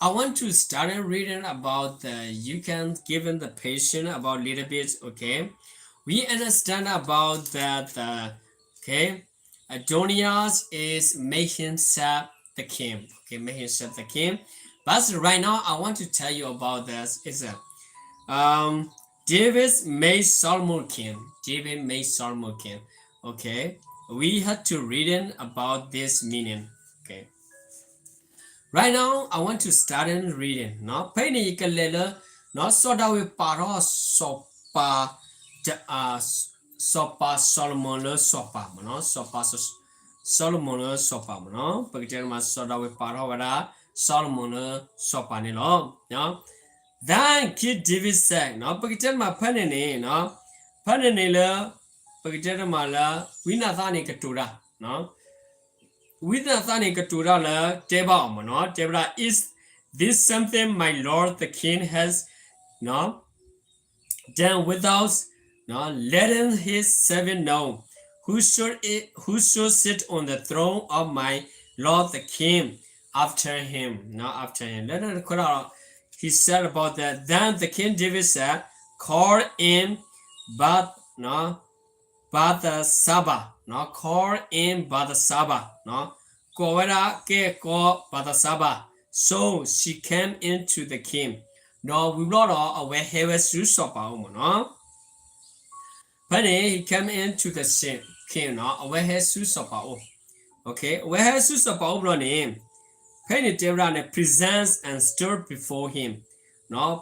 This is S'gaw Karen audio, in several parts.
I want to start reading about the, you can given the patient about little bit, okay? We understand about that, uh, okay? Adonias is making Seth the king, okay? Making Seth the king. But right now, I want to tell you about this. Is a, um, David made Solomon king. David made Solomon king. Okay, we have to reading about this meaning. Okay. Right now, I want to start in reading. ဖဲအံၤန့ၣ် ယကလဲၤလၢ စီၤဒၤဝံးပာ်ထီၣ်စီၤပၤ, စီၤပၤစီၤၡလိၤမိၣ်လၢစီၤပၤမ့ၢ်နီၤ, စီၤပၤ, စီၤၡလိၤမိၣ်လၢစီၤပၤမ့ၢ်နီၤ, ပကတဲမး စီၤဒၤဝံးပာ်ထီၣ်ဝဲဒၣ် စီၤၡလိၤမိၣ်လၢစီၤပၤန့ၣ်လီၤ. Then King David said, ပကတဲမးဖဲန့ၣ်န့ၣ်, ဖဲန့ၣ်န့ၣ်လၢ ပကတဲမးလၢ ဝံနၤသၣ်န့ၣ်ကတိၤတၢ် ဝံနၤသၣ်န့ၣ်ကတိၤတၢ်လၢတဲဘၣ်အီၤမ့ၢ်နီၤ, တဲဝဲဒၣ် Is this something my lord the king has done without letting his servant know? Who should, who should sit on the throne of my lord the king after him? After him. He said about that, then the king David said, Call in but Bathsheba, call in Bathsheba, ကိးဝဲဒၣ်ကဲကိး Bathsheba, so she came in to the king, ဒီးဝံၤဘျီဒီးအဝဲဟဲဝဲဆူစီၤပၤအိၣ်မ့ၢ်နီၤ. ဖဲန့ၣ် he came in to the king, အဝဲဟဲဆူစီၤပၤအိၣ်, အဝဲဟဲဆူစီၤပၤအိၣ်ဘျီန့ၣ် ဖဲန့ၣ်တဲဝဲဒၣ်န့ၣ် presents and stood before him,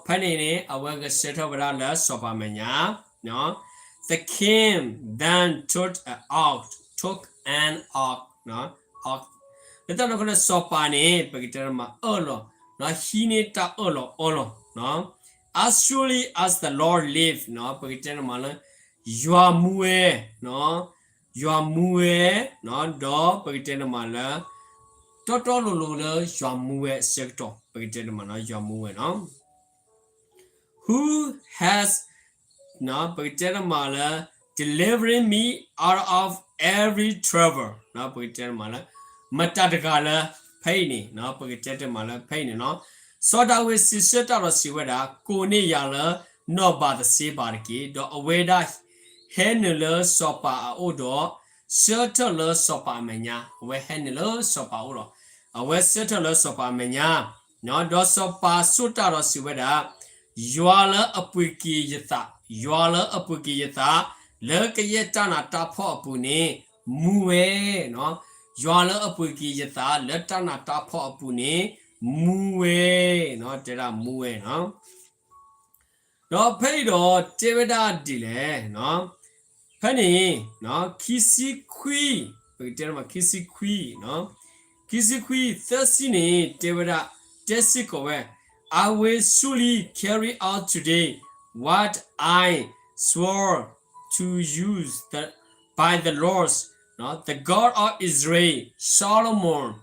ဖဲန့ၣ်န့ၣ် အဝဲဂဲၤဆၢထၢၣ်ဝဲဒၣ်လၢစီၤပၤအမဲာ်ညါ, the king then took an oath, took an oath, လၢတၢ်န့ၣ်အဃိန့ၣ် စီၤပၤန့ၣ် ပကတဲမးအၢၣ်လီၤ, ဟံးန့ၢ်တၢ်အၢၣ်လီၤအီလီၤ, As surely as the Lord lives, ပကတဲမးလၢ ယွၤမူဝဲ, ယွၤမူဝဲ, ဒီးပကတဲမးလၢ တီတီလိၤလိၤလၢယွၤမူဝဲအဆၢကတီၢ် ပကတဲမးလၢယွၤမူဝဲနီၤ who has, ပကတဲတမးလၢ delivering me out of every trouble, ပကတဲတမးလၢ မတၤတဂၤလၢ ဖဲအံၤန့ၣ် ပကတဲတမးလၢဖဲအံၤန့ၣ်နီၤ, စီၤဒၤဝံးစံးဆၢတၢ်ဒီးစံးဝဲဒၣ်, ကိးန့ၢ်ယၤလၢနီၢ်ဘၤသရှ့ဘၤတက့ၢ်. ဒီးအဝဲဒၣ်ဟဲနုာ်လၢစီၤပၤအအိၣ်ဒီး ဆၢထၢၣ်လၢစီၤပၤအမဲာ်ညါ, အဝဲဟဲနုာ်လၢစီၤပၤအအိၣ်ဒီး အဝဲဆၢထၢၣ်လၢစီၤပၤအမဲာ်ညါ, ဒီးစီၤပၤဆိၣ်တၢ်ဒီးစံးဝဲဒၣ်, ယွၤလၢအပှ့ၤက့ၤယသး, ယွၤလၢအပှ့ၤက့ၤယသး လၢကယဲၢ်တၢ်နးတၢ်ဖှီၣ်အပူၤန့ၣ် မူဝဲ, ယွၤလၢအပှ့ၤက့ၤယသး လၢတၢ်နးတၢ်ဖှီၣ်အပူၤန့ၣ် မူဝဲ, တဲဒၣ်မူဝဲနီၤ. ဒီးဖဲအံၤဒီးတဲဝဲဒၣ်ဒ်လဲၣ်, ဖဲန့ၣ် ခံဆံခွံ, ပကတဲတမး ခံဆံခွံ, ခံဆံခွံ သၢဆံန့ၣ် တဲဝဲဒၣ်, တဲစ့ၢ်ကီးဝဲ, I will surely carry out today what I swore to you by the Lord, the God of Israel, Solomon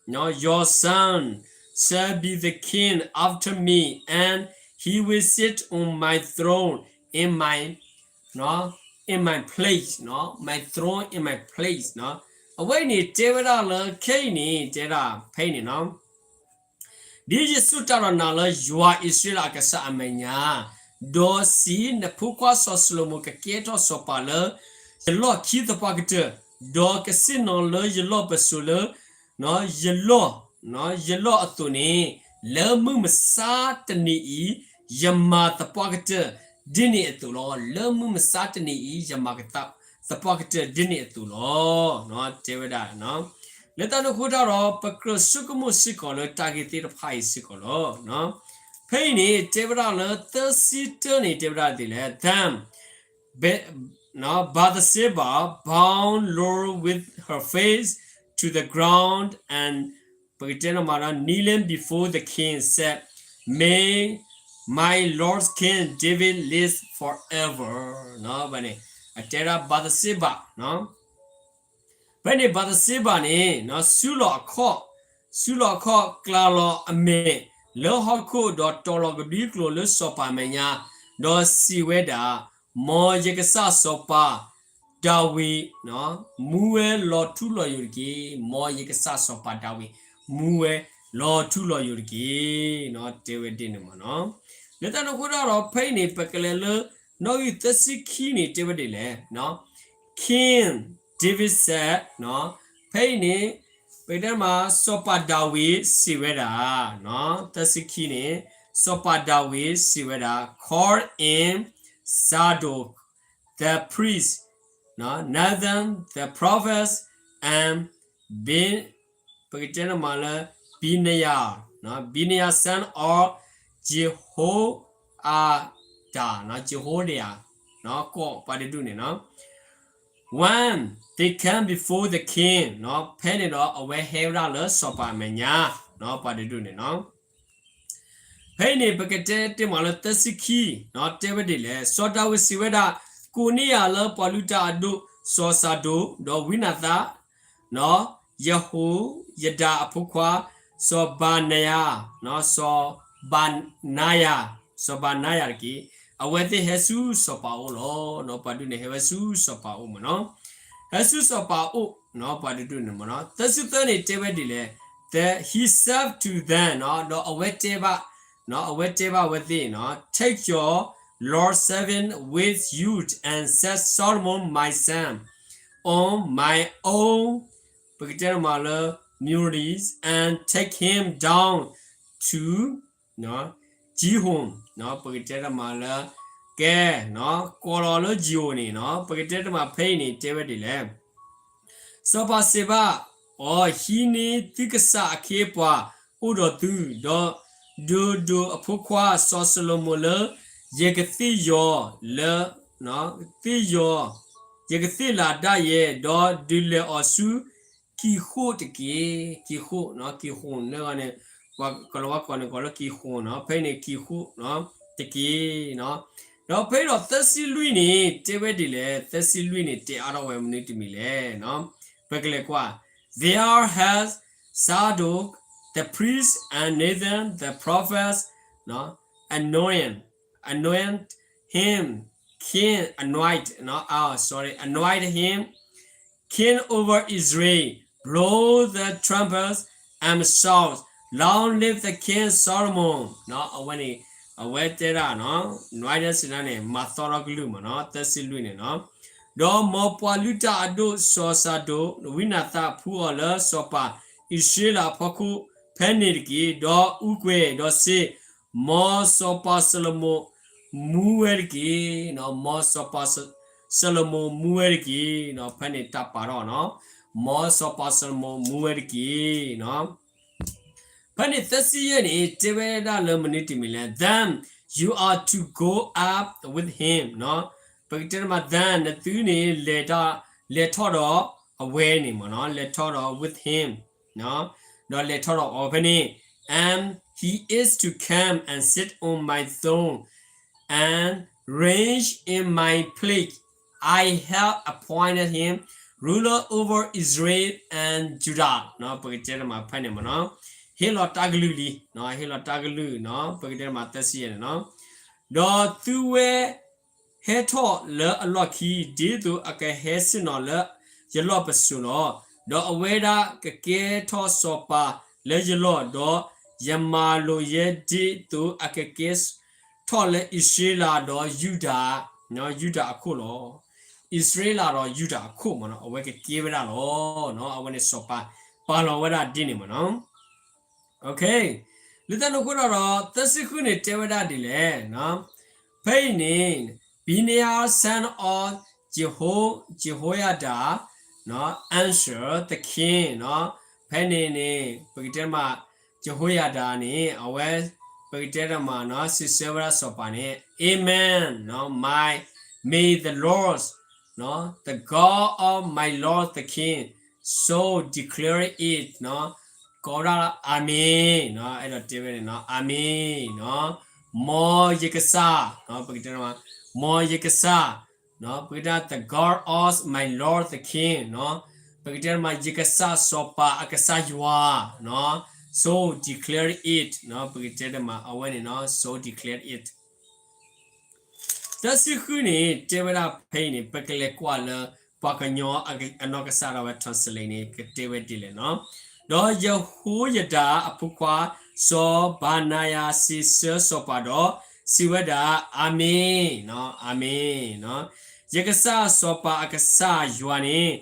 your son shall be the king after me, and he will sit on my throne in my, in my place, my throne in my place. အဝဲအံၤန့ၣ် တဲဝဲဒၣ်လၢခဲအံၤန့ၣ် တဲဒၣ်ဖဲအံၤန့ၣ်နီၤ, ဒ်ယဆိၣ်တၢ်ဒီးနၤလၢယွၤအံၣ်စရ့လးအကစၢ်အမဲာ်ညါ, ဒီးစံး, နဖိခွါစီၤၡလိၤမိၤကကဲထီၣ်စီၤပၤလၢယလီၢ်ခံသပှၢ်ကတၢၢ်, ဒီးကဆ့ၣ်နီၤလၢယလီၢ်ပစိာ်လၢ ယလီၢ်, ယလီၢ်အသိးန့ၣ်, လၢမုၢ်မဆါတနံၤအံၤ ယမၤသပှၢ်ကတၢၢ်ဒ်န့ၣ်အသိးလီၤ. လၢမုၢ်မဆါတနံၤအံၤ ယမၤသပှၢ်ကတၢၢ်ဒ်န့ၣ်အသိးလီၤ. တဲဝဲဒၣ်, လၢတၢ်န့ၣ်အဃိတၢ်ဒီး ပကြၢးဆိကမိၣ်စ့ၢ်ကီးလၢတၢ်ဂ့ၢ်သ့ၣ်တဖၣ်အံၤစ့ၢ်ကီးလီၤ. ဖဲအံၤန့ၣ် တဲဝဲဒၣ်လၢသၢဆံတၢန့ၣ် တဲဝဲဒၣ်ဒ်လဲၣ်, Then Bathsheba bowed low with her face to the ground and ပကတဲတမးဒီး kneeling before the king said, May my lord king David live forever. ဘၣ်န့ၣ် အတဲဒၣ် Bathsheba, ဖဲန့ၣ် Bathsheba န့ၣ် စုလီၢ်အခီၣ်, စုလီၢ်အခီၣ် ကျးလီၤအမဲာ်လၢဟီၣ်ခိၣ် ဒီးတီၤလီၤကဒွံကျိာ်လၢစီၤပၤအမဲာ်ညါ, ဒီးစံးဝဲဒၣ်, မ်ယကစၢ်စီၤပၤဒၤဝံး မူဝဲလီၤထူလီၤယိာ်တက့ၢ်. မ်ယကစၢ်စီၤပၤဒၤဝံး မူဝဲ လီၤထူလီၤယိာ်တက့ၢ်, တဲဝဲဒ်န့ၣ်မ့ၢ်နီၤ. လၢတၢ်န့ၣ်အဃိတၢ်ဒီး ဖဲအံၤန့ၣ် ပကလဲၤလၢ နီၣ်ဂံၢ်သၢဆံခံန့ၣ် တဲဝဲဒ်လဲၣ်, King David said, ဖဲအံၤန့ၣ် ပကတဲမး စီၤပၤဒၤဝံးစံးဝဲဒၣ်, သၢဆံခံန့ၣ် စီၤပၤဒၤဝံးစံးဝဲဒၣ်, call in Zadok the priest, Nathan the prophet, and Be- ပကတဲန့ၣ်မးလၢ Benaiah, Benaiah son of Jehoiada, Jehoiada, ကိးပှၤတဒူၣ်န့ၣ်နီၤ. When they came before the king, ဖဲန့ၣ်ဒီးအဝဲဟဲဝဲဒၣ်လၢစီၤပၤအမဲာ်ညါ, ပှၤတဒူၣ်န့ၣ်နီၤ. ဖဲအံၤန့ၣ် ပကတဲတ့ၢ်မးလၢသၢဆံခံ တဲဝဲဒ်လဲၣ်, စီၤဒၤဝံးစံးဝဲဒၣ်, ကိးန့ၢ်ယၤလၢပှၤလုၢ်တၢ်အဒိၣ် စီၤစၤဒိာ်, ဒီးဝံနၤသၣ်, ယဟိယဒၤအဖိခွါ စီၤဘနယၤ, စီၤဘနယၤ, စီၤဘနယၤတက့ၢ်. အဝဲသ့ၣ်ဟဲဆူစီၤပၤအအိၣ်လီၤ. ပှၤဒူၣ်န့ၣ် ဟဲဝဲဆူစီၤပၤအအိၣ်မ့ၢ်နီၤ. ဟဲဆူစီၤပၤအအိၣ်, ပှၤတဒူၣ်န့ၣ်မ့ၢ်နီၤ. သၢဆံသၢန့ၣ် တဲဝဲဒ်လဲၣ်, that he said to them, ဒီးအဝဲတဲဘၣ်, အဝဲတဲဘၣ်အဝဲသ့ၣ်နီၤ, Take your lord's servant with you and set Solomon my son on my own, ပကတဲန့ၣ်မးလၢ mule, and take him down to Gihon, ပကတဲတမးလၢ ကဲ, ကိးလီၤလၢ Gihon န့ၣ်နီၤ, ပကတဲတမးဖဲအံၤန့ၣ် တဲဝဲဒ်လဲၣ်. စီၤပၤစံးဘၣ်အီၤ, ဟံးန့ၢ်သုကစၢ်အခ့အပှၤအိၣ်ဒီးသု, ဒီးဒုးဒိးအဖိခွါစီၤၡလိၤမိၤလၢ ယကသ့ၣ်ယီၤလၢ, သ့ၣ်ယီၤ, ယကသ့ၣ်လၤဒၣ်ယဲ, ဒီးဒုးလဲၤအီၤဆူ ကံၤဃိၣ်တက့ၢ်. ကံၤဃိၣ်, ကံၤဃိၣ်န့ၣ်ဂီၢ်န့ၣ် ပှၤကလၤဝါကိးန့ၣ် ကိးလၢကံၤဃိၣ်နီၤ, ဖဲအံၤန့ၣ် ကံၤဃိၣ်တက့ၢ်. ဒီးဖဲအံၤဒီးသၢဆံလွံၢ်န့ၣ် တဲဝဲဒ်လဲၣ်, သၢဆံလွံၢ်န့ၣ် တဲအါထီၣ်ဝဲမနုၤတမံၤလဲၣ်. ပကလဲၤကွၢ်, There has Zadok the priest and Nathan the prophet anoint, anoint him king, anoint, uh, sorry, anoint him king over Israel, blow the trumpets and shout, Long live the king Solomon. အဝဲန့ၣ် အဝဲတဲဒၣ်နီၤ, anoint စံးဒၣ်န့ၣ် မၤသီထီၣ်ကလုၢ်မ့ၢ်နီၤ, သၢဆံလွံၢ်န့ၣ်နီၤ. ဒီးမ်ပှၤလုၢ်တၢ်အဒိၣ်စီၤစၤဒိာ် ဝံနၤသၣ်ဖှူအီၤလၢစီၤပၤအံၣ်စရ့လးအဖီခိၣ်ဖဲန့ၣ်တက့ၢ်. ဒီးအူကွဲၤဒီးစ့, မ်စီၤပၤၡလိၤမိၤမူဝဲတက့ၢ်. မ်စီၤပၤၡလိၤမိၤမူဝဲတက့ၢ်. ဖဲန့ၣ်တၢ်ပာ်ထီၣ်နီၤ, မ်စီၤပၤၡလိၤမိၤမူဝဲတက့ၢ်. ဖဲန့ၣ်သၢဆံယဲၢ်န့ၣ် တဲဝဲဒၣ်လၢမနုၤတမံၤလဲၣ်, Then you are to go up with him. ပကတဲတမး then နသုန့ၣ် လဲၤထီၣ်ဒီးအဝဲန့ၣ်မ့ၢ်နီၤ, လဲၤထီၣ်ဒီး with him, ဒီးလဲၤထီၣ်ဒီးအီၤဖဲန့ၣ်, and he is to come and sit on my throne and reign in my place. I have appointed him ruler over Israel and Judah. ပကတဲတမးဖဲန့ၣ်မ့ၢ်နီၤ, ဟ့ၣ်လီၤတၢ်ကလုၢ်လံ, ဟ့ၣ်လီၤတၢ်ကလုၢ်နီၤ, ပကတဲတမးသၢဆံယဲၢ်န့ၣ်နီၤ. ဒီးသုဝဲ ဟဲထီၣ်လၢအလီၢ်ခံ ဒ်သိးအကဟဲဆ့ၣ်နီၤလၢယလီၢ်ပစိာ်လီၤ. ဒီးအဝဲဒၣ်ကကဲထီၣ်စီၤပၤလၢယလီၢ်, ဒီးယမၤလိာ်ယဲဒ်သိးအကကဲထီၣ်လၢအံၣ်စရ့လးဒီးယူဒၤ, ယူဒၤအခိၣ်လီၤ. အံၣ်စရ့လးဒီးယူဒၤအခိၣ်မ့ၢ်နီၤ, အဝဲကကဲဝဲဒၣ်လီၤ. အဝဲန့ၣ်စီၤပၤပာ်လီၤဝဲဒၣ်ဒ်န့ၣ်မ့ၢ်နီၤ. လၢတၢ်န့ၣ်အဃိဒီး သၢဆံဃုန့ၣ်တဲဝဲဒၣ်ဒ်လဲၣ်, ဖဲအံၤန့ၣ် Benaiah son of Jeho- Jehoiada answered the king, ဖဲန့ၣ်န့ၣ် ပကတဲမး Jehoiada န့ၣ် အဝဲ ပကတဲတမးနီၤ စံးဆၢဝဲဒၣ်စီၤပၤန့ၣ် Amen, my, may the Lord, the God of my lord the king, so declare it, ကိးဝဲဒၣ် Amen, အဲၣ်ဒိးတဲဝဲန့ၣ်နီၤ Amen, မ်ယကစၢ်, ပကတဲတမး မ်ယကစၢ်, ပကတဲ the God of my lord the king, ပကတဲတမး ယကစၢ်စီၤပၤအကစၢ်ယွၤ, so declare it, ပကတဲတမး အဝဲန့ၣ်နီၤ so declare it. သၢဆံဃုန့ၣ် တဲဝဲဒၣ်ဖဲအံၤန့ၣ် ပကလဲၤကွၢ်လၢ ပှၤကညီအနီၢ်ကစၢ်ဒၣ်ဝဲ translate န့ၣ် ကတဲဝဲဒ်လဲၣ်နီၤ. ဒီးယဟိယဒၤအဖိခွါ စီၤဘနၤယၤစံးဆၢစီၤပၤဒီး စံးဝဲဒၣ်, အၤမ့ၣ်, အၤမ့ၣ်, ယကစၢ်စီၤပၤအကစၢ်ယွၤန့ၣ်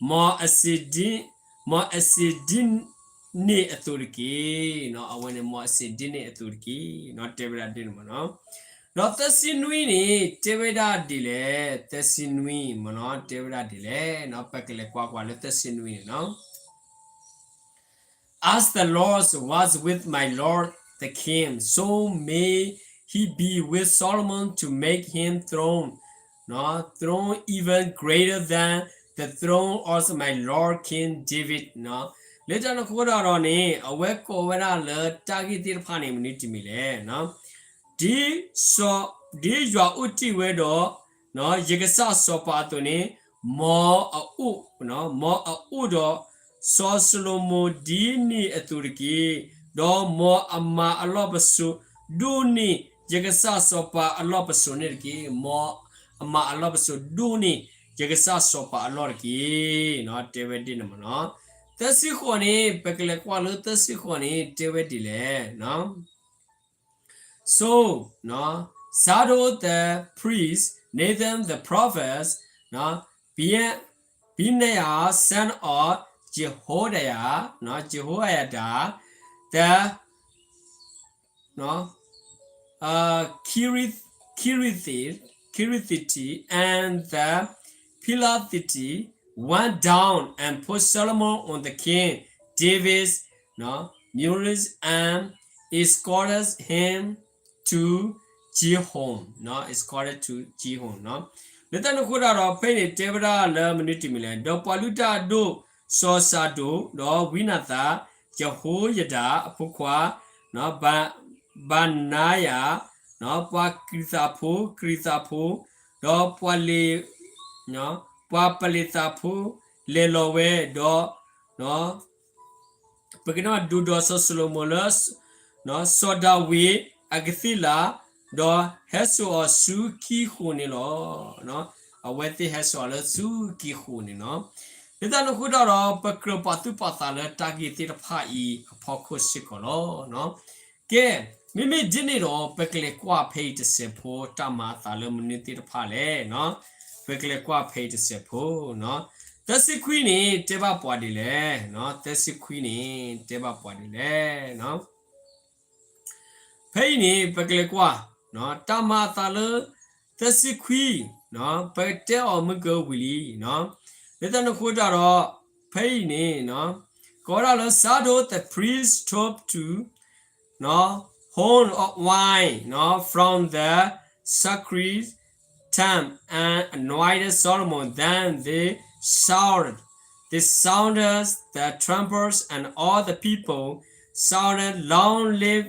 မ်အစံးဒ်န့ၣ်အသိးတက့ၢ်. အဝဲန့ၣ် မ်အစံးဒ်န့ၣ်အသိးတက့ၢ်, တဲဝဲဒၣ်ဒ်န့ၣ်မ့ၢ်နီၤ. ဒီးသၢဆံနွံန့ၣ် တဲဝဲဒၣ်ဒ်လဲၣ်, သၢဆံနွံမ့ၢ်နီၤ, တဲဝဲဒၣ်ဒ်လဲၣ်, ပကလဲၤကွၢ်ကွၢ်လၢသၢဆံနွံန့ၣ်နီၤ. As the Lord was with my lord the king, so may he be with Solomon to make him throne, throne even greater than the throne of my lord King David. လၢတၢ်န့ၣ်အဃိဒီးန့ၣ် အဝဲကိးဝဲဒၣ်လၢတၢ်ဂ့ၢ်သ့ၣ်တဖၣ်န့ၣ် မနုၤတမံၤလဲၣ်. ဒ်စီၤ, ဒ်ယွၤအိၣ်တ့ၢ်ဝဲဒီး ယကစၢ်စီၤပၤအသိးန့ၣ်, မ်အအိၣ်, မ်အအိၣ်ဒီး စီၤၡလိၤမိၣ်ဒ်န့ၣ်အသိးတက့ၢ်. ဒီးမ်အမၤအလီၢ်ပစိာ်ဒိၣ်န့ၢ် ယကစၢ်စီၤပၤအလီၢ်ပစိာ်န့ၣ်တက့ၢ်. မ်အမၤအလီၢ်ပစိာ်ဒိၣ်န့ၢ် ယကစၢ်စီၤပၤအလီၢ်တက့ၢ်, တဲဝဲဒ်န့ၣ်မ့ၢ်နီၤ. သၢဆံဃိးန့ၣ် ပကလဲၤကွၢ်လၢသၢဆံဃိးန့ၣ် တဲဝဲဒ်လဲၣ်. So, Zadok the priest, Nathan the prophet, Be-, Benaiah son of Jehoiada, Jehoiada, the, uh, Kerith-, Kerith-, Kerithite, and the Pelethite went down and put Solomon on the king David's, no, mules and escorted him to Gihon, no, escorted to Gihon, no. လၢတၢ်န့ၣ်အဃိဒီး ဖဲအံၤန့ၣ် တဲဝဲဒၣ်လၢမနုၤတမံၤလဲၣ်, ဒီးပှၤလုၢ်တၢ်အဒိၣ် စီၤစၤဒိာ်, ဒီးဝံနၤသၣ်, ယဟိယဒၤအဖိခွါ, ဘနါယၤ, ပှၤကရံးသးဖိ, ကရံးသးဖိ, ဒီးပှၤလ့ၤ, ပှၤပလ့းသးဖိ လဲၤလီၤဝဲ, ဒီး ပကတဲမ့ၢ်ဒိၣ်ဒီးစီၤၡလိၤမိၤလၢ စီၤဒၤဝံးအကသ့ၣ်လး, ဒီးဟဲစိာ်အီၤဆူကံၢ်ဃိၣ်န့ၣ်လီၤ. အဝဲသ့ၣ်ဟဲစိာ်အီၤလၢဆူကံၢ်ဃိၣ်န့ၣ်လီၤ. လၢတၢ်န့ၣ်အဃိဒီး ပကြၢးပာ်သူၣ်ပာ်သးလၢတၢ်ဂ့ၢ်သ့ၣ်တဖၣ်အံၤအဖီခိၣ်စ့ၢ်ကီးလီၤ. ကဲ, မ့မ့ၢ်ဒ်န့ၣ်ဒီး ပကလဲၤကွၢ်ဖဲအံၤတစဲးဖိ တၢ်မၤအသးလၢမနုၤသ့ၣ်တဖၣ်လဲၣ်. ပကလဲၤကွၢ်ဖဲအံၤတစဲးဖိ, သၢဆံခွံန့ၣ် တဲဘၣ်ပှၤဒ်လဲၣ်. သၢဆံခွံန့ၣ် တဲဘၣ်ပှၤဒ်လဲၣ်. ဖဲအံၤန့ၣ် ပကလဲၤကွၢ် တၢ်မၤအသးလၢ သၢဆံခွံ, ပတဲအီၤမုၢ်ကဝံၤလံ. လၢတၢ်န့ၣ်အဃိတၢ်ဒီး ဖဲအံၤန့ၣ် ကိးဝဲဒၣ်လၢ Zadok the priest took two horns of wine from the sacred tank and anointed Solomon. Then they shouted, they sounded the trumpets, and all the people shouted, Long live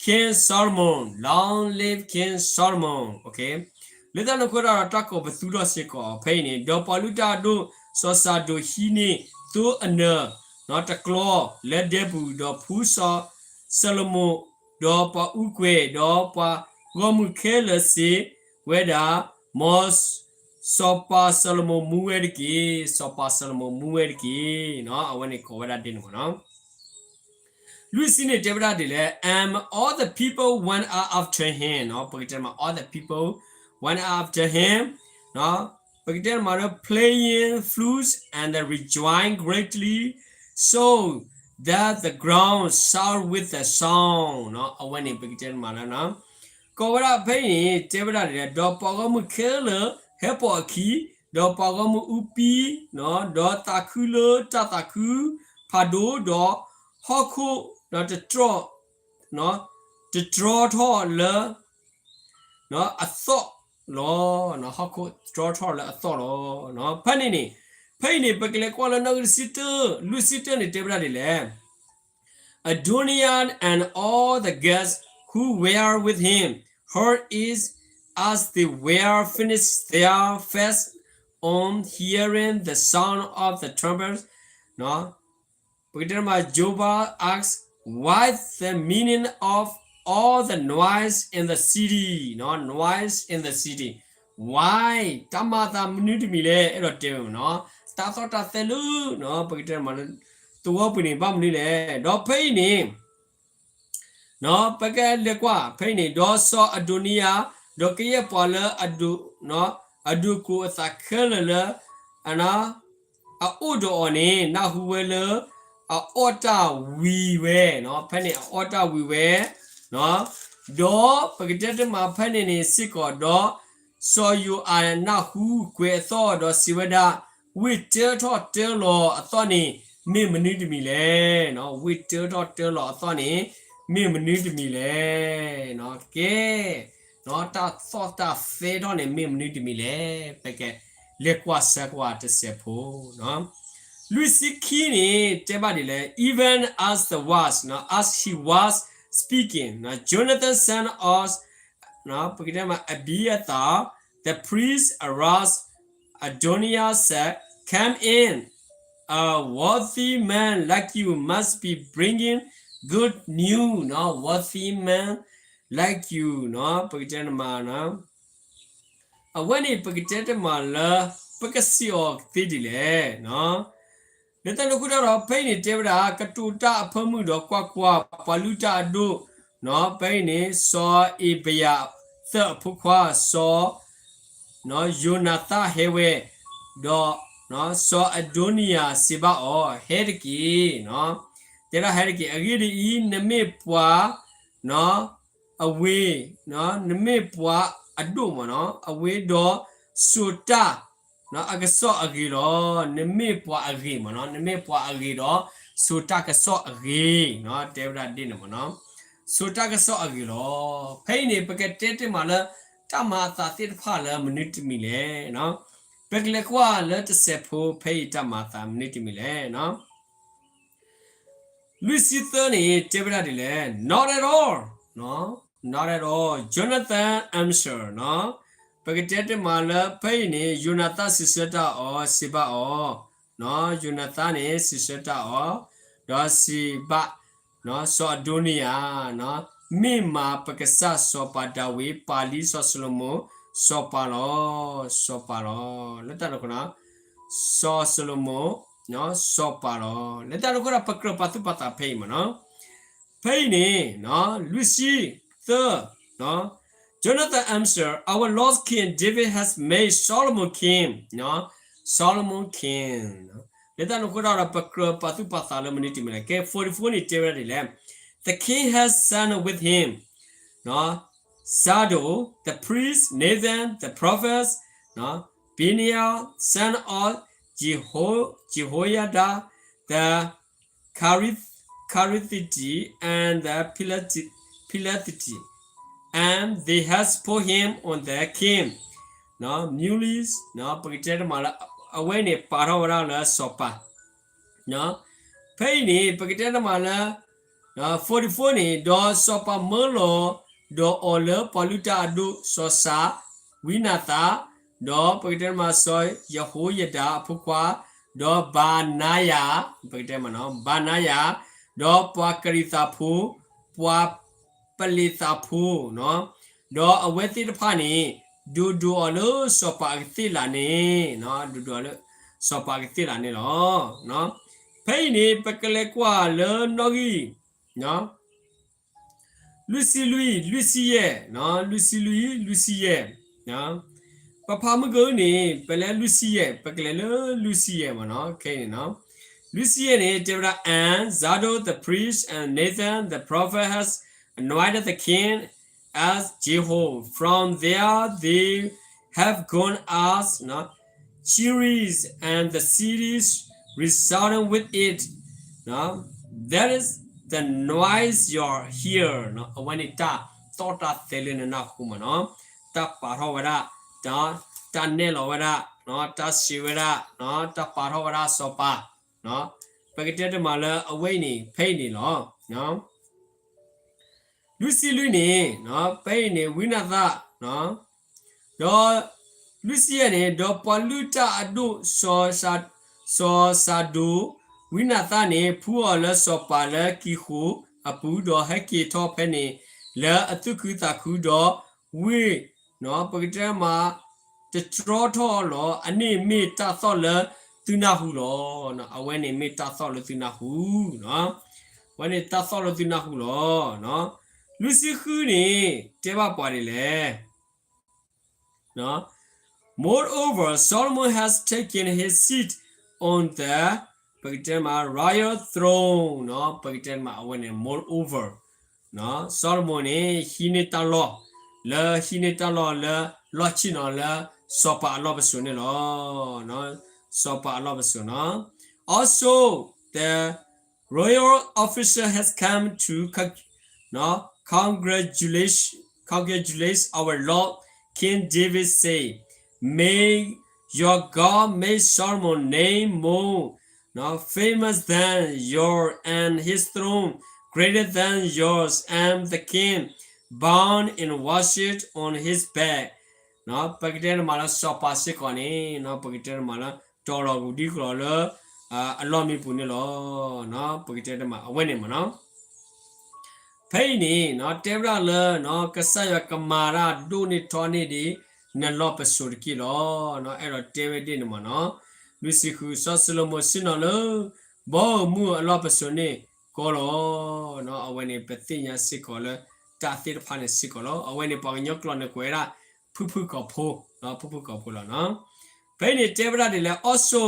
King Solomon, long live King Solomon. လၢတၢ်န့ၣ်အဃိတၢ်ဒီး တၢ်ကိးပသူထီၣ်စ့ၢ်ကီးဖဲအံၤန့ၣ် ဒီးပှၤလုၢ်တၢ်အဒိၣ် စီၤစၤဒိာ်ဟံးန့ၢ်သိအနၢၤ တကျီလၢဒဲပူၤ ဒီးဖှူစီၤၡလိၤမိၤ ဒီးပှၤအူကွဲၤ ဒီးပှၤဂီၢ်မုၢ်ခဲလၢာ်စံးဝဲဒၣ်, မ်စီၤပၤၡလိၤမိၤမူဝဲတက့ၢ်, စီၤပၤၡလိၤမိၤမူဝဲတက့ၢ်. အဝဲန့ၣ်ကိးဝဲဒၣ်ဒ်န့ၣ်မ့ၢ်နီၤ. လွံၢ်ဆံန့ၣ်တဲဝဲဒၣ်ဒ်လဲၣ်, and all the people went up after him, ပကတဲမး all the people went up after him, ပကတဲမးလၢ playing flutes and rejoicing greatly, so that the ground shook with the sound. အဝဲန့ၣ် ပကတဲမးလၢ ကိးဝဲဒၣ်ဖဲအံၤန့ၣ် တဲဝဲဒၣ်ဒ်လဲၣ်, ဒီးပှၤဂီၢ်မုၢ်ခဲလၢာ်ဟဲပိာ်အခံ, ဒီးပှၤဂီၢ်မုၢ်အူပံ, ဒီးသးခုလၢတၢ်သးခုဖးဒိၣ်, ဒီးဟီၣ်ခိၣ် ဒီးတတြီ, တတြီထီၣ်လၢအသီၣ်လီၤ. ဟီၣ်ခိၣ်တတြီထီၣ်လၢအသီၣ်လီၤ. ဖဲန့ၣ်န့ၣ်, ဖဲအံၤန့ၣ် ပကလဲၤကွၢ်လၢနီၣ်ဂံၢ်တဆံတၢ, လွံၢ်ဆံတၢန့ၣ် တဲဝဲဒၣ်ဒ်လဲၣ်. Adonijah and all the guests who were with him heard it as they were finishing their feast on hearing the sound of the trumpet. ပကတဲမး Joab asked, What's the meaning of all the noise in the city? Noise in the city. Why? တၢ်မၤအသးမနုၤတမံၤလဲၣ်, အဲၣ်ဒိးတဲဝဲမ့ၢ်နီၤ. တၢ်သီၣ်တၢ်သဲလၢ ပကတဲမးလၢ သဝီပူၤန့ၣ် ဘၣ်မနုၤလဲၣ်. ဒီးဖဲအံၤန့ၣ် ပကလဲၤကွၢ်ဖဲအံၤန့ၣ်, ဒီးစီၤအဒိနံယၤ, ဒီးကယဲၢ်ပှၤလၢ အဒိးကိးအသးခဲလၢာ်လၢ အအိၣ်ဒီးအီၤန့ၣ် နၢ်ဟူဝဲလၢ အအီၣ်တၢ်ဝံၤဝဲ, ဖဲန့ၣ်အအီၣ်တၢ်ဝံၤဝဲ, ဒီးပကတဲတမးဖဲန့ၣ်န့ၣ်စ့ၢ်ကီး, ဒီးစီၤယိၤအၤနၢ်ဟူကွဲၤအသီၣ်ဒီးစံးဝဲဒၣ်, ဝ့ၢ်တၢထီၣ်တၢလီၤအသီၣ်န့ၣ် မ့ၢ်မနုၤတမံၤလဲၣ်. ဝ့ၢ်တၢထီၣ်တၢလီၤအသီၣ်န့ၣ် မ့ၢ်မနုၤတမံၤလဲၣ်. ကဲ, တၢ်သီၣ်တၢ်သဲထီၣ်န့ၣ် မ့ၢ်မနုၤတမံၤလဲၣ်. ပကလဲၤကွၢ်ဆၢကွၢ်တစဲးဖိ လွံၢ်ဆံခံန့ၣ် တဲဘၣ်ဒ်လဲၣ်, even as the was, as he was speaking, Jonathan son of, ပကတဲမး Abiathar, the priest, arise, Adonijah said, come in, a wealthy man like you must be bringing good news, wealthy man like you, ပကတဲမး အဝဲန့ၣ်ပကတဲတမးလၢ ပကစံးအီၤသ့ဒ်လဲၣ်. လၢတၢ်န့ၣ်အဃိတၢ်ဒီး ဖဲအံၤန့ၣ်တဲဝဲဒၣ် ကတိၤတၢ်အဖၢမုၢ်ဒီးကွၢ်ကွၢ်, ပှၤလုၢ်တၢ်အဒိၣ်, ဖဲအံၤန့ၣ် စီၤအ့ဘယၤသၢၣ်အဖိခွါ စီၤ ယိၤနၤသၣ်ဟဲဝဲ, ဒီးစီၤအဒိနံယၤစံးဘၣ်အီၤ, ဟဲတက့ၢ်, တဲဒၣ်ဟဲတက့ၢ်, အဂ့ၢ်ဒ်အံၤ, နမ့ၢ်ပှၤ အဝ့ၢ်, နမ့ၢ်ပှၤအဒိၣ်မးနီၤ, အဝ့ၢ်ဒီးစိာ်တၢ်အကစီၣ်အဂ့ၤလီၤ. နမ့ၢ်ပှၤအဂ့ၤမးနီၤ, နမ့ၢ်ပှၤအဂ့ၤဒီး စိာ်တၢ်ကစီၣ်အဂ့ၤ, တဲဝဲဒၣ်ဒ်န့ၣ်မးနီၤ, စိာ်တၢ်ကစီၣ်အဂ့ၤလီၤ. ဖဲအံၤန့ၣ် ပကတဲတ့ၢ်မးလၢ တၢ်မၤအသးသ့ၣ်တဖၣ်လၢမနုၤတမံၤလဲၣ်. ပကလဲၤကွၢ်လၢတစဲးဖိ ဖဲအံၤတၢ်မၤအသးမနုၤတမံၤလဲၣ်. လွံၢ်ဆံသၢန့ၣ် တဲဝဲဒၣ်ဒ်လဲၣ်, not at all, not at all, Jonathan answered, ပကတဲတ့ၢ်မးလၢဖဲအံၤန့ၣ် ယိၤနၤသၣ်စံးဆၢတၢ်အီၤ စံးဘၣ်အီၤ, ယိၤနၤသၣ်န့ၣ် စံးဆၢတၢ်အီၤ, ဒီးစံးဘၣ် စီၤအဒိနံယၤ, မ့ၢ်မးပကစၢ်စီၤပၤဒၤဝံး ပာ်လံစီၤၡလိၤမိၣ် စီၤပၤလီၤ, စီၤပၤလီၤ. လၢတၢ်န့ၣ်အဃိ စီၤၡလိၤမိၣ် စီၤပၤလီၤ. လၢတၢ်န့ၣ်အဃိဒီး ပကြၢးပာ်သူၣ်ပာ်သးဖဲအံၤမးနီၤ. ဖဲအံၤန့ၣ် လွံၢ်ဆံသၢ, Jonathan answered, our lord king David has made Solomon king, Solomon king. လၢတၢ်န့ၣ်အဃိဒီး ပကြၢးပာ်သူၣ်ပာ်သးလၢမနုၤတမံၤလဲၣ်. ကဲ forty-fourန့ၣ် တဲဝဲဒၣ်ဒ်လဲၣ်, the king has sent with him, Zadok the priest, Nathan the prophet, Benaiah son of Jeho-, Jehoiada the Karith-, Karithite and the Pelethite, and they has put him on the king, mules, ပကတဲတမးလၢ အဝဲန့ၣ်ပာ်ထီၣ်ဝဲဒၣ်လၢစီၤပၤ ဖဲအံၤန့ၣ် ပကတဲတမးလၢ forty-fourန့ၣ် ဒီးစီၤပၤမၢလီၤဒီးအီၤလၢပှၤလုၢ်တၢ်အဒိၣ် စီၤစၤ ဝံနၤသၣ်, ဒီးပကတဲတမးစီၤယဟိယဒၤအဖိခွါ, ဒီးဘၤနါယၤ, ပကတဲမးနီၤ ဘၤနါယၤ, ဒီးပှၤကရံးသးဖိ, ပှၤပလ့းသးဖိ, ဒီးအဝဲသ့ၣ်တဖၣ်န့ၣ် ဒိၣ်ဒိၣ်အီၤလၢစီၤပၤအကသ့ၣ်လးန့ၣ်, ဒိၣ်ဒိၣ်အီၤလၢစီၤပၤအကသ့ၣ်လးန့ၣ်လီၤ. ဖဲအံၤန့ၣ် ပကလဲၤကွၢ်လၢနီၣ်ဂံၢ် လွံၢ်ဆံလွံၢ်, လွံၢ်ဆံယဲၢ်, လွံၢ်ဆံလွံၢ်, လွံၢ်ဆံယဲၢ်, ပဖးမုၢ်ကန့ၣ် ပလဲၤလွံၢ်ဆံယဲၢ်, ပကလဲၤလၢလွံၢ်ဆံယဲၢ်မးနီၤ, ခဲအံၤန့ၣ်နီၤ, လွံၢ်ဆံယဲၢ်န့ၣ် တဲဝဲဒၣ် and Zadok the priest and Nathan the prophet has anointed the king as Jeho. From there they have gone as, Jericho and the cities resounding with it. That is the noise you hear. အဝဲန့ၣ်တၢ်သီၣ်တၢ်သဲလၢနနၢ်ဟူမးနီၤ, တၢ်ပာ်ထီၣ်ဝဲဒၣ်, တၢ်နဲၣ်လီၤဝဲဒၣ်, တၢ်စံးဝဲဒၣ်, တၢ်ပာ်ထီၣ်ဝဲဒၣ်စီၤပၤ, ပကတဲတမးလၢအဝဲအံၤန့ၣ် ဖဲအံၤန့ၣ်လီၤ. လွံၢ်ဆံလွံၢ်န့ၣ် ဖဲအံၤန့ၣ် ဝံနၤသၣ်, ဒီးလွံၢ်ဆံယဲၢ်န့ၣ် ဒီးပှၤလုၢ်တၢ်အဒိၣ် စီၤစၤဒိး, ဝံနၤသၣ်န့ၣ် ဖှူအီၤလၢစီၤပၤလၢကံၤဃိာ်အပူၤ, ဒီးဟဲက့ၤထီၣ်ဖဲန့ၣ် လၢအသူၣ်ခုသးခု, ဒီးဝ့ၢ် ပကတဲမး တတြီထီၣ်လီၤ. အန့ၣ်မ့ၢ်တၢ်သီၣ်လၢ သုနၢ်ဟူလီၤ. အဝဲန့ၣ်မ့ၢ်တၢ်သီၣ်လၢသုနၢ်ဟူ, အဝဲန့ၣ်တၢ်သီၣ်လၢသုနၢ်ဟူလီၤ. လွံၢ်ဆံဃုန့ၣ် တဲဘၣ်ပှၤဒ်လဲၣ်. Moreover, Solomon has taken his seat on the ပကတဲမး royal throne, ပကတဲမးအဝဲန့ၣ် moreover, Solomon န့ၣ် ဟံးန့ၢ်တၢ်လီၢ် လၢဟံးန့ၢ်တၢ်လီၢ်လၢ လီၢ်ဆ့ၣ်နီၤလၢ စီၤပၤအလီၢ်ပစိာ်န့ၣ်လီၤ. စီၤပၤအလီၢ်ပစိာ်နီၤ. Also, the royal official has come to congratulate, congratulate our Lord King David, say, May your God make Solomon's name more famous than yours, and his throne greater than yours, and the king born in worship on his bed. ပကတဲတမးလၢစီၤပၤစ့ၢ်ကီးန့ၣ် ပကတဲတမးလၢ တီၤလီၤကဒံကလီၤလၢ အလီၢ်မံပူၤန့ၣ်လီၤ. ပကတဲတမးအဝဲန့ၣ်မးနီၤ. ဖဲအံၤန့ၣ် တဲဝဲဒၣ်လၢ ကစၢ်ယွၤကမၤတၢ်ဒိၣ်န့ၢ်ထီန့ၢ်ဒံး နလီၢ်ပစိာ်တက့ၢ်လီၤ. အဲၣ်ဒိးတဲဝဲဒ်န့ၣ်မးနီၤ. လွံၢ်ဆံဃု စီၤၡလိၤမိၣ်ဆ့ၣ်နီၤလၢ ဘီမုၢ်အလီၢ်ပစိာ်န့ၣ်ကီလီၤ. အဝဲန့ၣ်ပသ့ၣ်ညါစ့ၢ်ကီးလၢ တၢ်သ့ၣ်တဖၣ်န့ၣ်စ့ၢ်ကီးလီၤ. အဝဲန့ၣ်ပှၤကညီကျိာ်န့ၣ်ကွဲးဝဲဒၣ် ဖုၣ်ဖုၣ်ကိာ်ဖိ, ဖုၣ်ဖုၣ်ကိာ်ဖိလီၤ. ဖဲအံၤန့ၣ်တဲဝဲဒၣ်ဒ်လဲၣ် also,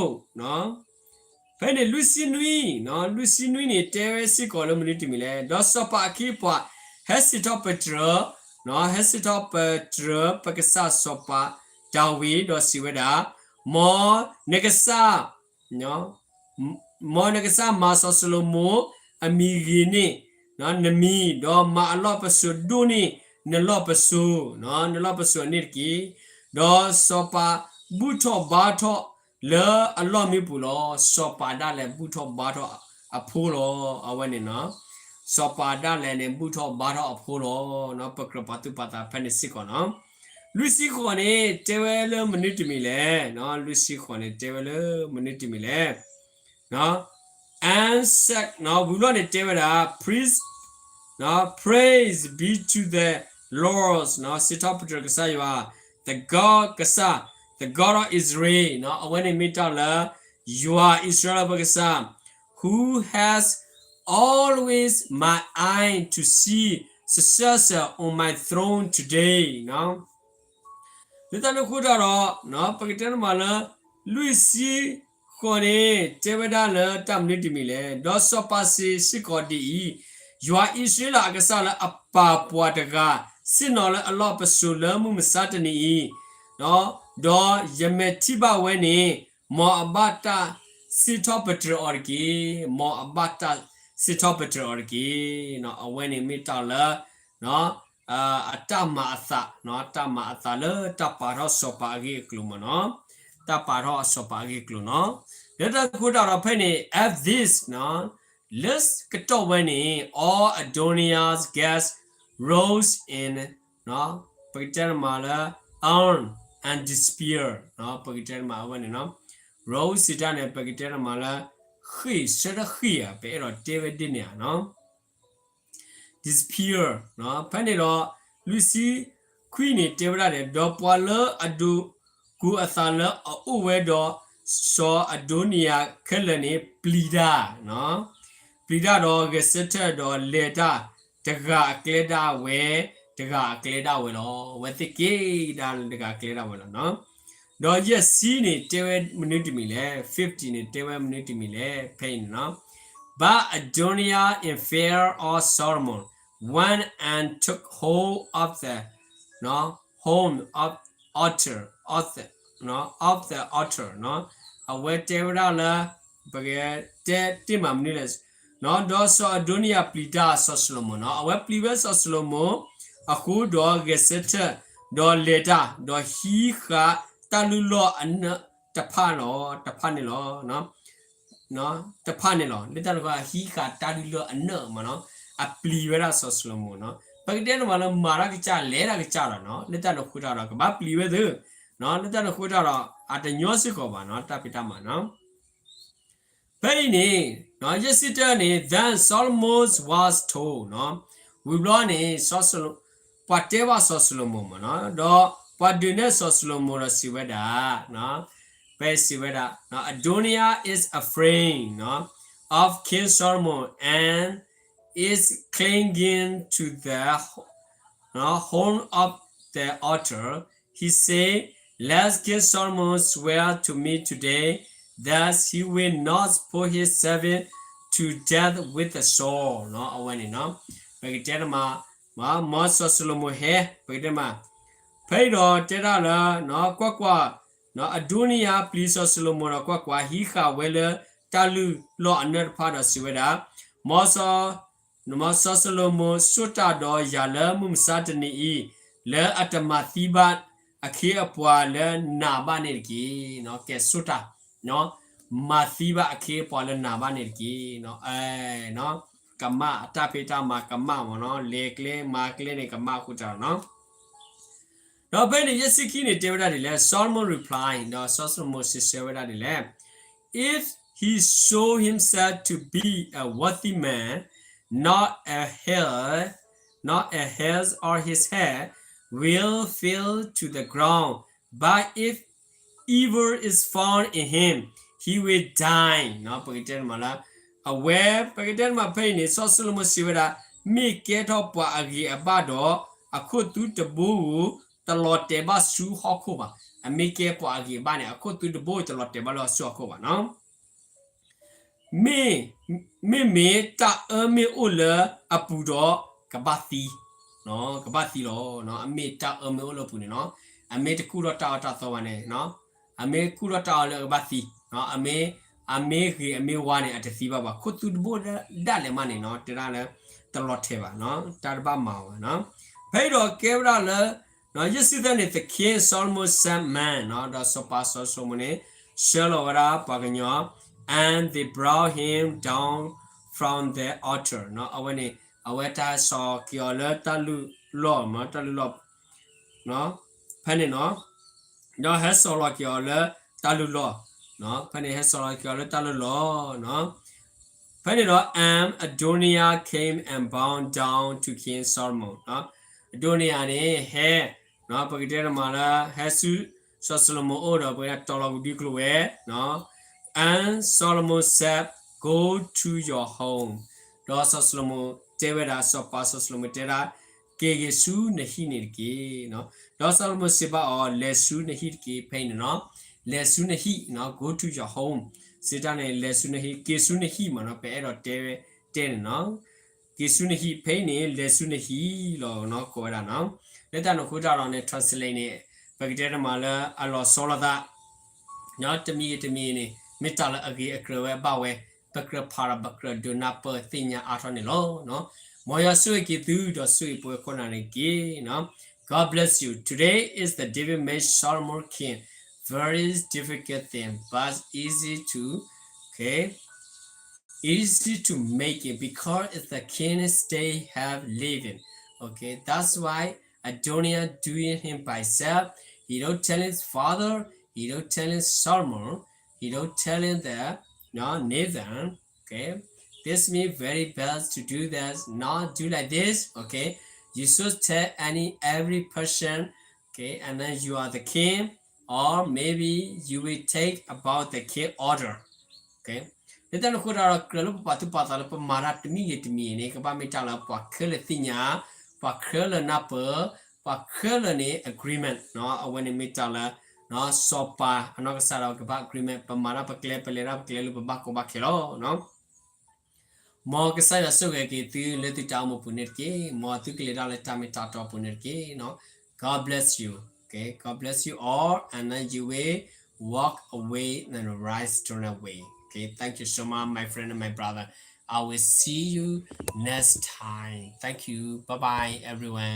ဖဲန့ၣ်လွံၢ်ဆံနွံ, လွံၢ်ဆံနွံန့ၣ် တဲဝဲစ့ၢ်ကီးလၢမနုၤတမံၤလဲၣ်. ဒီးစီၤပၤအခ့အပှၤ ဟဲစံးထီၣ်ပတြၢၤ, ဟဲစံးထီၣ်ပတြၢၤပကစၢ်စီၤပၤဒၤဝံး ဒီးစံးဝဲဒၣ်, မ်နကစၢ် မ်နကစၢ်မၤစီၤၡလိၤမိၣ်အမံၤဂ့ၤန့ၢ်နမံၤ, ဒီးမၤအလီၢ်ပစိာ်ဒိၣ်န့ၢ်နလီၢ်ပစိာ်, နလီၢ်ပစိာ်န့ၣ်တက့ၢ်. ဒီးစီၤပၤဘူၣ်ထီၣ်ဘါထီၣ်လၢအလီၢ်မံပူၤလီၤ. စီၤပၤဒၣ်လဲာ်ဘူၣ်ထီၣ်ဘါထီၣ်အဖိလီၤ. အဝဲန့ၣ်နီၤ, စီၤပၤဒၣ်လဲာ်န့ၣ် ဘူၣ်ထီၣ်ဘါထီၣ်အဖိလီၤ. ပကြၢးပာ်သူၣ်ပာ်သးဖဲန့ၣ်စ့ၢ်ကီးနီၤ. လွံၢ်ဆံဃိးန့ၣ် တဲဝဲလၢမနုၤတမံၤလဲၣ်. လွံၢ်ဆံဃိးန့ၣ် တဲဝဲလၢမနုၤတမံၤလဲၣ်. And said, ဝံၤဘျီန့ၣ်တဲဝဲဒၣ်, Praise, praise be to the Lord, စံးထီၣ်ပတြၢၤကစၢ်ယွၤ, the God, ကစၢ်, the God of Israel, အဝဲန့ၣ်မ့ၢ်တၢ်လၢ ယွၤအံၣ်စရ့လးပကစၢ်, who has always my eye to see successor on my throne today. လၢတၢ်န့ၣ်အဃိတၢ်ဒီး ပကတဲတမးလၢ လွံၢ်ဆံဃိးန့ၣ် တဲဝဲဒၣ်လၢတၢ်မနုၤတမံၤလဲၣ်. ဒီးစီၤပၤစံးစ့ၢ်ကီးဒ်အံၤ, ယွၤအံၣ်စရ့လးအကစၢ်လၢအပာ်ပှၤတဂၤ ဆ့ၣ်နီၤလၢအလီၢ်ပစိာ်လၢမုၢ်မဆါတနံၤအံၤ, ဒီးယမဲာ်ထံၣ်ဘၣ်ဝဲန့ၣ်, မ်အဘၣ်တၢ်စံးထီၣ်ပတြၢၤအီၤတက့ၢ်. မ်အဘၣ်တၢ်စံးထီၣ်ပတြၢၤအီၤတက့ၢ်. အဝဲန့ၣ်မ့ၢ်တၢ်လၢ အတၢ်မၤအသး, တၢ်မၤအသးလၢတၢ်ပာ်ထီၣ်စီၤပၤအဂ့ၢ်အကျိၤမးနီၤ, တၢ်ပာ်ထီၣ်စီၤပၤအဂ့ၢ်အကျိၤနီၤ. လၢတၢ်န့ၣ်အဃိတၢ်ဒီးဖဲန့ၣ် at this, လၢကတီၢ်ဝဲန့ၣ် all Adonijah's guests rose in, ပကတဲတမးလၢ alarm and despair, ပကတဲတမးအဝဲန့ၣ်နီၤ, rose စံးတၢ်န့ၣ် ပကတဲတမးလၢ ဃ့ၢ်ဆၢထၢၣ်ဃ့ၢ်ဧါ, ပအဲၣ်ဒိးတဲဝဲဒ်န့ၣ်ဧါနီၤ. despair, ဖဲန့ၣ်ဒီး လွံၢ်ဆံခွံန့ၣ်တဲဝဲဒၣ်န့ၣ်, ဒီးပှၤလၢအဒိးကူအသးလၢအအိၣ်ဝဲဒီးစီၤအဒိနံယၤခဲလၢာ်န့ၣ် ပျံၤတၢ်, ပျံၤတၢ်ဒီးဂဲၤဆၢထၢၣ်ဒီးလဲၤတၢ် တဂၤအကျဲဒၣ်ဝဲ, တဂၤအကျဲဒၣ်ဝဲလီၤ. အဝဲသ့ၣ်က့ၤဒၣ်လၢတဂၤအကျဲဒၣ်ဝဲလီၤနီၤ. ဒီးယဲၢ်ဆံန့ၣ် တဲဝဲမနုၤတမံၤလဲၣ်, fiftyန့ၣ် တဲဝဲမနုၤတမံၤလဲၣ်, ဖဲအံၤန့ၣ်နီၤ. But Adonijah in fear of Solomon went and took hold of the, နီၤ, horn of altar, of the, နီၤ, of the altar, နီၤ. အဝဲတဲဝဲဒၣ်လၢ ပကတဲတ့ၢ်မးမနုၤလဲၣ်, နီၤ, ဒီးစီၤအဒိနံယၤပျံၤတၢ်စီၤၡလိၤမိၣ်, နီၤ. အဝဲပျံၤဝဲစီၤၡလိၤမိၣ်အဃိဒီးဂဲၤဆၢထၢၣ်, ဒီးလဲၤတၢ်, ဒီးဟံးဃာ်တၢ်လုၢ်လီၢ်အနၢၣ်တဖၣ်လီၤ, တဖၣ်န့ၣ်လီၤ. နီၤ, တဖၣ်န့ၣ်လီၤ. လၢတၢ်န့ၣ်အဃိ အဟံးဃာ်တၢ်လုၢ်လီၢ်အနၢၣ်မးနီၤ, အပျံၤဝဲဒၣ်စီၤၡလိၤမိၣ်နီၤ. ပကတဲန့ၣ်မးလၢမၤတၢ်ကစၢ် လဲၤတၢ်ကစၢ်လီၤနီၤ. လၢတၢ်န့ၣ်အဃိတၢ်ဒီး ကဘၣ်ပျံၤဝဲသ့, နီၤ, လၢတၢ်န့ၣ်အဃိတၢ်ဒီး အတညီစ့ၢ်ကီးဘၣ်နီၤ, တၢ်ဖံးတၢ်မၤနီၤ. ဖဲအံၤန့ၣ် နီၤ, ယဲၢ်ဆံတၢန့ၣ် Then Solomon was told, နီၤ, ဝံၤဘျီန့ၣ် ပှၤတဲဘၣ်စီၤၡလိၤမိၣ်မးနီၤ, ဒီးပှၤဒုးနဲၣ်စီၤၡလိၤမိၣ်ဒီးစံးဝဲဒၣ်, နီၤ, ဖဲစံးဝဲဒၣ်, Adonijah is afraid of King Solomon and is clinging to the horn of the altar. He said, Let King Solomon swear to me today that he will not put his servant to death with the sword. အဝဲန့ၣ် ပကတဲတမး, မ်စီၤၡလိၤမိၤဟဲ ပကတဲမး, ဖဲအံၤဒီးတဲဒၣ်လၢ ကွၢ်ကွၢ်, အဒိနံယၤပျံၤစီၤၡလိၤမိၤဒီး ကွၢ်ကွၢ်, ဟံးဃာ်ဝဲလၢတၢ်လုၢ်လီၢ်အနၢၣ်တဖၣ်ဒီးစံးဝဲဒၣ်, မ်စီၤ မ်စီၤၡလိၤမိၤဆိၣ်တၢ်ဒီးယၤလၢမုၢ်မဆါတနံၤအံၤ, လၢအတမၤသံဘၣ်အခ့အပှၤလၢနၤဘၣ်န့ၣ်တက့ၢ်. ကဲဆိၣ်တၢ်, မၤသံဘၣ်အခ့အပှၤလၢနၤဘၣ်န့ၣ်တက့ၢ်. ကမၣ်အတၢ်ဖံးတၢ်မၤကမၣ်မ့ၢ်နီၤ, လဲၤကျဲမၤကျဲန့ၣ် ကမၣ်အဃိတၢ်နီၤ. ဒီးဖဲန့ၣ် ယဲၢ်ဆံခံန့ၣ် တဲဝဲဒၣ်ဒ်လဲၣ်, Solomon replied, ဒီးစီၤၡလိၤမိၤစံးဆၢဝဲဒၣ်ဒ်လဲၣ်, If he show himself to be a worthy man, not a hair, not a hair of his head will fall to the ground, but if evil is found in him, he will die. ပကတဲတမးလၢ အဝဲ ပကတဲတမးဖဲအံၤန့ၣ် စီၤၡလိၤမိၤစံးဝဲဒၣ်, မ့ၢ်ကဲထီၣ်ပှၤအဂ့ၤအဘၣ်ဒီး အခိၣ်သူတဘိဧိၤ တလီၤတဲာ်ဘၣ်ဆူဟီၣ်ခိၣ်ဘၣ်. အမ့ၢ်ကဲပှၤအဂ့ၤအဘၣ်န့ၣ် အခိၣ်သူတဘိတလီၤတဲာ်ဘၣ်လၢဆူဟီၣ်ခိၣ်ဘၣ်နီၤ. မ့မ့ၢ်တၢ်အၢမ့ၢ်အိၣ်လၢအပူၤဒီး ကဘၣ်သံ, ကဘၣ်သံလီၤ. အမ့ၢ်တၢ်အၢမ့ၢ်အိၣ်လၢအပူၤန့ၣ်နီၤ, အမ့ၢ်တကူၣ်ထီၣ်တၢ်အၢတၢ်သီဘၣ်န့ၣ်, အမ့ၢ်ကူၣ်ထီၣ်တၢ်အၢလၢအကဘၣ်သံ, အမ့ၢ်ဂ့ၤအမ့ၢ်ဝါန့ၣ် အတသံဘၣ်ဘၣ်, ခိၣ်သူတဘိဒၣ်လဲာ်မးန့ၣ်နီၤ တဲဒၣ်လၢ တလီၤတဲာ်ဘၣ်, တၢ်တဘၣ်မၤအီၤဘၣ်နီၤ. ဖဲအံၤဒီးကဲဝဲဒၣ်လၢ ယဲၢ်ဆံသၢန့ၣ် the king Solomon sent men, ဒီးစီၤပၤစီၤၡလိၤမိၤန့ၣ် ဆှၢလီၤဝဲဒၣ်ပှၤကညီ, and they brought him down from the altar, အဝဲန့ၣ် အဝဲတၢ်ဟဲစိာ်က့ၤအီၤလၢတၢ်လုၢ်လီၢ်, တၢ်လုၢ်လီၢ် ဖဲန့ၣ်နီၤ, ဒီးဟဲစိာ်လီၤက့ၤအီၤလၢတၢ်လုၢ်လီၢ်, ဖဲန့ၣ်ဟဲစိာ်လီၤက့ၤအီၤလၢတၢ်လုၢ်လီၢ်, ဖဲန့ၣ်ဒီး and Adonijah came and bowed down to King Solomon, Adonijah န့ၣ် ဟဲ, ပကတဲတမးလၢ ဟဲဆူ စီၤၡလိၤမိၤအအိၣ်ဒီး ပကတဲတီၤလီၤကဒွံကျိာ်ဝဲ, and Solomon said, Go to your home, ဒီးစီၤၡလိၤမိၤတဲဝဲဒၣ်, စီၤပၤစီၤၡလိၤမိၤတဲဒၣ်, က့ၤက့ၤဆူနဟံၣ်န့ၣ်တက့ၢ်. ဒီးစီၤၡလိၤမိၤစံးဘၣ်အီၤ, လဲၤဆူနဟံၣ်တက့ၢ်. ဖဲအံၤန့ၣ်နီၤ, လဲၤဆူနဟံၣ်, go to your home, စံးတၢ်န့ၣ် လဲၤဆူနဟံၣ်, က့ၤဆူနဟံၣ်မးနီၤ, ပအဲၣ်ဒိးတဲဝဲတဲန့ၣ်နီၤ, က့ၤဆူနဟံၣ်, ဖဲအံၤန့ၣ် လဲၤဆူနဟံၣ်လီၤနီၤ ကိးဝဲဒၣ်နီၤ. လၢတၢ်န့ၣ်အဃိတၢ်ဒီးန့ၣ် translate န့ၣ် ပကတဲတမးလၢအလီၤဆီလိာ်သး တမံၤဂ့ၤတမံၤဂ့ၤန့ၣ် မ့ၢ်တၢ်လၢအဂ့ၤအကြၢးဝဲဘၣ်ဝဲ, ပကြၢးဖးဒီးပကြၢးဒိးနၢ်ပၢၢ်သ့ၣ်ညါအါထီၣ်န့ၣ်လီၤ. မ်ယွၤဆိၣ်ဂ့ၤက့ၤသုဒီးဆိၣ်ဂ့ၤပဝဲခိၣ်နၢ်န့ၣ်တက့ၢ်. God bless you. Today is the David made Solomon king. Very difficult thing, but easy to, okay, easy to make it because it's the king stay have living. Okay, that's why Adonijah doing him by himself. He don't tell his father. He don't tell his Solomon. He don't tell him the, no, Nathan. Okay, this means very bad to do that. Not do like this. Okay, you should tell any every person. Okay, and then you are the king, or maybe you will take about the king order. Okay, လၢတၢ်န့ၣ်အဃိတၢ်ဒီး ကြၢးလၢပပာ်သူၣ်ပာ်သးလၢပမၤတၢ်တမံၤဂ့ၤတမံၤန့ၣ် ကဘၣ်မ့ၢ်တၢ်လၢပှၤခဲလၢာ်သ့ၣ်ညါ, ပှၤခဲလၢာ်နၢ်ပၢၢ်, ပှၤခဲလၢာ်န့ၣ် agreement နီၤ, အဝဲန့ၣ်မ့ၢ်တၢ်လၢ စီၤပၤအနီၢ်ကစၢ်ဒီးကဘၣ် agreement, ပမၤတၢ်ပကျဲ ပလဲၤတၢ်ပကျဲလၢပဘၣ်ကီဘၣ်ခဲလီၤ. မ်ကစၢ်ယွၤဆိၣ်ဂ့ၤက့ၤသုလၢသုတၢ်အိၣ်မူပူၤန့ၣ်တက့ၢ်. မ်သုကလဲၤတၢ်လၢတၢ်မ့ၢ်တၢ်တီအပူၤန့ၣ်တက့ၢ်နီၤ. God bless you. Okay, God bless you all, and then you will walk away in the right straight way. Okay, thank you so much, my friend and my brother. I will see you next time. Thank you. Bye bye, everyone.